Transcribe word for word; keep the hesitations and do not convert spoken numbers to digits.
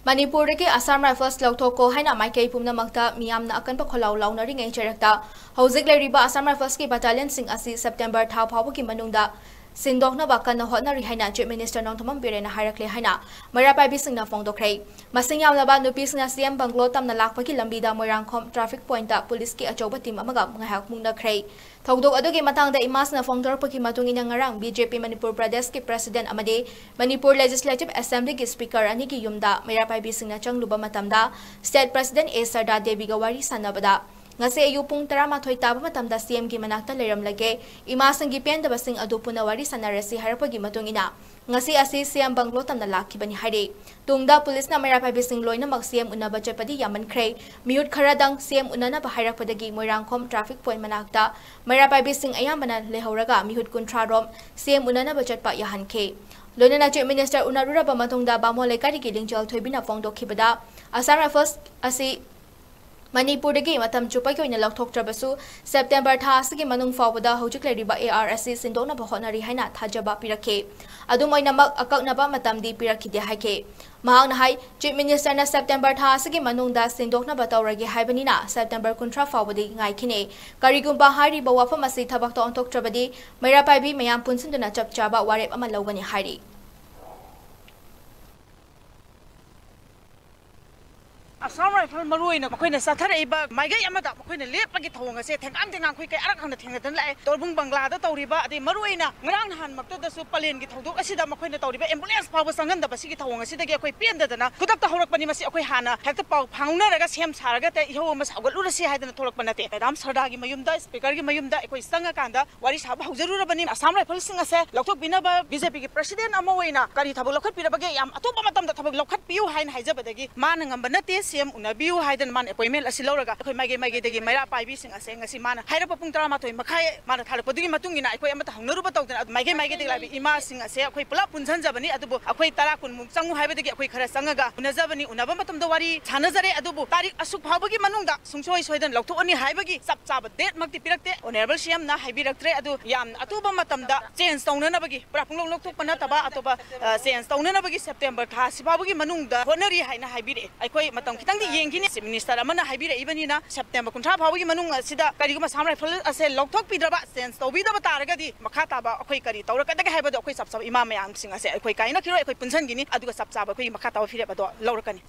ꯃꯅꯤꯄꯨꯔꯗꯒꯤ Assam Rifles ꯂꯧꯊꯣꯛꯀꯣ ꯍꯥꯏꯅ ꯃꯥꯏꯀꯩ ꯄꯨꯝꯅꯃꯛꯇ ꯃꯤꯌꯥꯝꯅ ꯑꯀꯟꯕ ꯈꯣꯜꯂꯥꯎ ꯂꯥꯎꯅꯔꯤꯉꯩ ꯆꯩꯔꯛꯇ, ꯍꯧꯖꯤꯛ ꯂꯩꯔꯤꯕ Assam Riflesꯀꯤ battalionꯁꯤꯡ ꯑꯁꯤ September ꯊꯥ ꯐꯥꯎꯕꯒꯤ ꯃꯅꯨꯡꯗ ꯁꯤꯟꯗꯣꯛꯅꯕ ꯀꯟꯅ ꯍꯣꯠꯅꯔꯤ ꯍꯥꯏꯅ Chief Minister ꯅꯣꯡꯊꯣꯝꯕꯝ ꯕꯤꯔꯦꯟꯅ ꯍꯥꯏꯔꯛꯂꯦ ꯍꯥꯏꯅ ꯃꯩꯔꯥ ꯄꯥꯏꯕꯤꯁꯤꯡꯅ ꯐꯣꯡꯗꯣꯛꯈ꯭ꯔꯦ꯫ ꯃꯁꯤꯡ ꯌꯥꯝꯂꯕ ꯅꯨꯄꯤꯁꯤꯡꯅ C M bungalow ꯇꯝꯅ ꯂꯥꯛꯄꯒꯤ ꯂꯝꯕꯤꯗ ꯃꯣꯏꯔꯥꯡꯈꯣꯝ traffic pointꯇ ꯄꯨꯂꯤꯁꯀꯤ ꯑꯆꯧꯕ team ꯑꯃꯒ ꯉꯥꯏꯍꯥꯛ ꯃꯨꯛꯅꯈ꯭ꯔꯦ꯫ ꯊꯧꯗꯣꯛ ꯑꯗꯨꯒꯤ ꯃꯇꯥꯡꯗ ꯏꯃꯥꯁꯤꯡꯅ ꯐꯣꯡꯗꯣꯔꯛꯄꯒꯤ ꯃꯇꯨꯡ ꯏꯟꯅ, ꯉꯔꯥꯡ B J P ꯃꯅꯤꯄꯨꯔ ꯄ꯭ꯔꯗꯦꯁꯀꯤ president ꯑꯃꯗꯤ ꯃꯅꯤꯄꯨꯔ Legislative Assemblyꯒꯤ speaker ꯑꯅꯤꯒꯤ ꯌꯨꯝꯗ ꯃꯩꯔꯥ ꯄꯥꯏꯕꯤꯁꯤꯡꯅ ꯆꯪꯂꯨꯕ ꯃꯇꯝꯗ, state president A ꯁꯔꯗꯥ ꯗꯦꯕꯤꯒ ꯋꯥꯔꯤ ꯁꯥꯟꯅꯕꯗ, "ꯉꯁꯤ ꯑꯌꯨꯛ ꯄꯨꯡ ꯇꯔꯥꯃꯥꯊꯣꯏ ꯇꯥꯕ ꯃꯇꯝꯗ C M ꯒꯤ ꯃꯅꯥꯛꯇ ꯂꯩꯔꯝꯂꯒꯦ, ꯏꯃꯥꯁꯤꯡꯒꯤ ꯄꯦꯟꯗꯕꯁꯤꯡ ꯑꯗꯨ ꯄꯨꯟꯅ ꯋꯥꯔꯤ ꯁꯥꯟꯅꯔꯁꯤ" ꯍꯥꯏꯔꯛꯄꯒꯤ ꯃꯇꯨꯡ ꯏꯟꯅ, ꯉꯁꯤ ꯑꯁꯤ C M bungalow ꯇꯝꯅ ꯂꯥꯛꯈꯤꯕꯅꯤ ꯍꯥꯏꯔꯤ꯫ ꯇꯨꯡꯗ ꯄꯨꯂꯤꯁꯅ ꯃꯩꯔꯥ ꯄꯥꯏꯕꯤꯁꯤꯡ ꯂꯣꯏꯅꯃꯛ C M ꯎꯅꯕ ꯆꯠꯄꯗꯤ ꯌꯥꯃꯟꯈ꯭ꯔꯦ꯫ ꯃꯤꯍꯨꯠ ꯈꯔꯗꯪ C M ꯎꯅꯅꯕ ꯍꯥꯏꯔꯛꯄꯗꯒꯤ Moirangkhom traffic point ꯃꯅꯥꯛꯇ ꯃꯩꯔꯥ ꯄꯥꯏꯕꯤꯁꯤꯡ ꯑꯌꯥꯝꯕꯅ ꯂꯩꯍꯧꯔꯒ ꯃꯤꯍꯨꯠ ꯀꯨꯟꯊ꯭ꯔꯥ ꯔꯣꯝ C M ꯎꯅꯅꯕ ꯆꯠꯄ ꯌꯥꯍꯟꯈꯤ꯫ ꯂꯣꯏꯅꯅ Chief Minister ꯎꯅꯔꯨꯔꯕ ꯃꯇꯨꯡꯗ ꯕꯥꯃꯣꯟ ꯂꯩꯀꯥꯏꯗꯒꯤ ꯂꯤꯡꯖꯦꯜ ꯊꯣꯏꯕꯤꯅ ꯐꯣꯡꯗꯣꯛꯈꯤꯕꯗ, Assam Rifles ꯑꯁꯤ ꯃꯅꯤꯄꯨꯔꯗꯒꯤ ꯃꯇꯝ ꯆꯨꯞꯄꯒꯤ ꯑꯣꯏꯅ ꯂꯧꯊꯣꯛꯇ꯭ꯔꯕꯁꯨ, September ꯊꯥ ꯑꯁꯤꯒꯤ ꯃꯅꯨꯡ ꯐꯥꯎꯕꯗ ꯍꯧꯖꯤꯛ ꯂꯩꯔꯤꯕ A R ꯑꯁꯤ ꯁꯤꯟꯗꯣꯛꯅꯕ ꯍꯣꯠꯅꯔꯤ ꯍꯥꯏꯅ ꯊꯥꯖꯕ ꯄꯤꯔꯛꯈꯤ꯫ ꯑꯗꯨꯝ ꯑꯣꯏꯅꯃꯛ, ꯑꯀꯛꯅꯕ ꯃꯇꯝꯗꯤ ꯄꯤꯔꯛꯈꯤꯗꯦ ꯍꯥꯏꯈꯤ꯫ ꯃꯍꯥꯛꯅ ꯍꯥꯏ, Chief Minister ꯅ September ꯊꯥ ꯑꯁꯤꯒꯤ ꯃꯅꯨꯡꯗ ꯁꯤꯟꯗꯣꯛꯅꯕ ꯇꯧꯔꯒꯦ ꯍꯥꯏꯕꯅꯤꯅ, September ꯀꯨꯟꯊ꯭ꯔꯥ ꯐꯥꯎꯕꯗꯤ ꯉꯥꯏꯈꯤꯅꯤ꯫ ꯀꯔꯤꯒꯨꯝꯕ ꯍꯥꯏꯔꯤꯕ ꯋꯥꯐꯝ ꯑꯁꯤ ꯊꯕꯛꯇ ꯑꯣꯟꯊꯣꯛꯇ꯭ꯔꯕꯗꯤ, ꯃꯩꯔꯥ ꯄꯥꯏꯕꯤ ꯃꯌꯥꯝ ꯄꯨꯟꯁꯤꯟꯗꯨꯅ ꯆꯞ ꯆꯥꯕ ꯋꯥꯔꯦꯞ ꯑꯃ ꯂꯧꯒꯅꯤ ꯍꯥꯏꯔꯤ꯫ Assam Rifle ꯃꯔꯨ ꯑꯣꯏꯅ ꯃꯈꯣꯏꯅ ꯆꯠꯊꯔꯛꯏꯕ ꯃꯥꯏꯀꯩ ꯑꯃꯗ ꯃꯈꯣꯏꯅ ꯂꯦꯞꯄꯒꯤ ꯊꯧꯑꯣꯡ ꯑꯁꯦ ꯊꯦꯡꯒꯥꯝ ꯊꯦꯡꯒꯥꯝ ꯑꯩꯈꯣꯏ ꯀꯌꯥꯔꯛ ꯍꯟꯅ ꯊꯦꯡꯅꯗꯅ ꯂꯥꯛꯑꯦ꯫ ꯇꯣꯔꯕꯨꯡ ꯕꯪꯒ꯭ꯂꯥꯗ ꯇꯧꯔꯤꯕ, ꯑꯗꯩ ꯃꯔꯨ ꯑꯣꯏꯅ ꯉꯔꯥꯡ ꯅꯍꯥꯟꯃꯛꯇꯗꯁꯨ ꯄꯂꯦꯟꯒꯤ ꯊꯧꯗꯣꯛ ꯑꯁꯤꯗ ꯃꯈꯣꯏꯅ ꯇꯧꯔꯤꯕ ambulance ꯐꯥꯎꯕ ꯆꯪꯍꯟꯗꯕ ꯁꯤꯒꯤ ꯊꯧꯑꯣꯡ ꯑꯁꯤꯗꯒꯤ ꯑꯩꯈꯣꯏ ꯄꯦꯟꯗꯗꯅ ꯈꯨꯗꯛꯇ ꯍꯧꯔꯛꯄꯅꯤ꯫ ꯃꯁꯤ ꯑꯩꯈꯣꯏ ꯍꯥꯟꯅ ꯍꯦꯛꯇ ꯄꯥꯎ ꯐꯥꯎꯅꯔꯒ ꯁꯦꯝ ꯁꯥꯔꯒ ꯍꯦꯛꯇ ꯏꯍꯧ ꯑꯃ ꯁꯧꯒꯠꯂꯨꯔꯁꯤ ꯍꯥꯏꯗꯅ ꯊꯣꯛꯂꯛꯄ ꯅꯠꯇꯦ꯫ Madam ꯁꯔꯗꯥꯒꯤ ꯃꯌꯨꯝꯗ, speaker ꯒꯤ ꯃꯌꯨꯝꯗ ꯑꯩꯈꯣꯏ ꯆꯪꯉꯀꯥꯟꯗ ꯋꯥꯔꯤ ꯁꯥꯕ ꯍꯧꯖꯔꯨꯔꯕꯅꯤ꯫ Assam Rifles ꯁꯤꯡ ꯑꯁꯦ ꯂꯧꯊꯣꯛꯄꯤꯅꯕ B J P ꯒꯤ president ꯑꯃ ꯑꯣꯏꯅ ꯀꯔꯤ ꯊꯕꯛ ꯂꯧꯈꯠꯄꯤꯔꯕꯒꯦ? ꯌꯥꯝ ꯑꯊꯨꯕ ꯃꯇꯝꯗ ꯊꯕꯛ ꯂꯧꯈꯠꯄꯤꯌꯨ ꯍꯥꯏꯅ ꯍꯥꯏꯖꯕꯗꯒꯤ ꯃꯥꯅ ꯉꯝꯕ ꯅꯠꯇꯦ, C ꯁꯤ ꯑꯦꯝ ꯎꯅꯕꯤꯌꯨ ꯍꯥꯏꯗꯅ ꯃꯥꯅ ꯑꯦꯄꯣꯏꯟꯃꯦꯟ ꯑꯁꯤ ꯂꯧꯔꯒ ꯑꯩꯈꯣꯏ ꯃꯥꯏꯀꯩ ꯃꯥꯏꯀꯩꯗꯒꯤ ꯃꯩꯔꯥ ꯄꯥꯏꯕꯤꯁꯤꯡ ꯑꯁꯦ ꯉꯁꯤ ꯃꯥꯅ ꯍꯥꯏꯔꯛꯄ ꯄꯨꯡ ꯇꯔꯥꯃꯥꯊꯣꯏ ꯃꯈꯥꯏ ꯃꯥꯅ ꯊꯥꯔꯛꯄꯗꯨꯒꯤ ꯃꯇꯨꯡ ꯏꯟꯅ ꯑꯩꯈꯣꯏ ꯑꯃꯠꯇ ꯍꯧꯅꯔꯨꯕ ꯇꯧꯗꯅ ꯑꯗꯨ ꯃꯥꯏꯀꯩ ꯃꯥꯏꯀꯩꯗꯒꯤ ꯂꯥꯛꯏꯕ ꯏꯃꯥꯁꯤꯡ ꯑꯁꯦ ꯑꯩꯈꯣꯏ ꯄꯨꯂꯞ ꯄꯨꯟꯁꯤꯟꯖꯕꯅꯤ꯫ ꯑꯗꯨꯕꯨ ꯑꯩꯈꯣꯏ ꯇꯔꯥ ꯀꯨꯟꯃꯨꯛ ꯆꯪꯉꯨ ꯍꯥꯏꯕꯗꯒꯤ ꯑꯩꯈꯣꯏ ꯈꯔ ꯆꯪꯉꯒ ꯎꯅꯖꯕꯅꯤ꯫ ꯎꯅꯕ ꯃꯇꯝꯗ ꯋꯥꯔꯤ ꯁꯥꯟꯅꯖꯔꯦ꯫ ꯑꯗꯨꯕꯨ ꯇꯥꯔꯤꯛ ꯑꯁꯨꯛ ꯐꯥꯎꯕꯒꯤ ꯃꯅꯨꯡꯗ ꯁꯨꯡꯁꯣꯏ ꯁꯣꯏꯗꯅ ꯂꯧꯊꯣꯛꯑꯅꯤ ꯍꯥꯏꯕꯒꯤ ꯆꯞ ꯆꯥꯕ ꯗꯦꯠꯃꯛꯇꯤ ꯄꯤꯔꯛꯇꯦ꯫ ꯑꯣꯅꯔꯦꯕꯜ ꯁꯤ ꯑꯦꯝꯅ ꯍꯥꯏꯕꯤꯔꯛꯇ꯭ꯔꯦ꯫ ꯑꯗꯨ ꯌꯥꯝ ꯑꯊꯨꯕ ꯃꯇꯝꯗ ꯆꯦꯟꯖ ꯇꯧꯅꯅꯕꯒꯤ, ꯄꯨꯔꯥ ꯄꯨꯡꯂꯧ ꯂꯧꯊꯣꯛꯄ ꯅꯠꯇꯕ ꯑꯇꯣꯞꯄ, ꯑ, ꯆꯦꯟꯖ ꯇꯧꯅꯅꯕꯒꯤ ꯁꯦꯞꯇꯦꯝꯕꯔ ꯊꯥ ꯑꯁꯤ ꯐꯥꯎꯕꯒꯤ ꯃꯅꯨꯡꯗ ꯍꯣꯠꯅꯔꯤ ꯍꯥꯏꯅ ꯍꯥꯏꯕꯤꯔꯛꯑꯦ꯫ ꯑꯩꯈꯣꯏ ꯃꯇꯝ ꯈꯤꯇꯪꯗꯤ ꯌꯦꯡꯈꯤꯅꯤ꯫ ꯆꯤꯐ ꯃꯤꯅꯤꯁꯇꯔ ꯑꯃꯅ ꯍꯥꯏꯕꯤꯔꯛꯏꯕꯅꯤꯅ ꯁꯦꯞꯇꯦꯝꯕꯔ ꯀꯨꯟꯊ꯭ꯔꯥ ꯐꯥꯎꯕꯒꯤ ꯃꯅꯨꯡ ꯑꯁꯤꯗ ꯀꯔꯤꯒꯨꯝꯕ ꯑꯁꯥꯝ ꯔꯥꯏꯐꯜ ꯑꯁꯦ ꯂꯧꯊꯣꯛꯄꯤꯗ꯭ꯔꯕ, ꯆꯦꯟꯖ ꯇꯧꯕꯤꯗꯕ ꯇꯥꯔꯒꯗꯤ ꯃꯈꯥ ꯇꯥꯕ ꯑꯩꯈꯣꯏ ꯀꯔꯤ ꯇꯧꯔꯛꯀꯗꯒꯦ ꯍꯥꯏꯕꯗꯣ ꯑꯩꯈꯣꯏ ꯆꯞ ꯆꯥꯕ ꯏꯃꯥ ꯃꯌꯥꯝꯁꯤꯡ ꯑꯁꯦ ꯑꯩꯈꯣꯏ ꯀꯥꯏꯅꯈꯤꯔꯣꯏ, ꯑꯩꯈꯣꯏ ꯄꯨꯟꯁꯤꯟꯈꯤꯅꯤ꯫ ꯑꯗꯨꯒ ꯆꯞ ꯆꯥꯕ ꯑꯩꯈꯣꯏꯒꯤ ꯃꯈꯥ ꯇꯥꯕ ꯐꯤꯔꯦꯞ ꯑꯗꯣ ꯂꯧꯔꯛꯀꯅꯤ꯫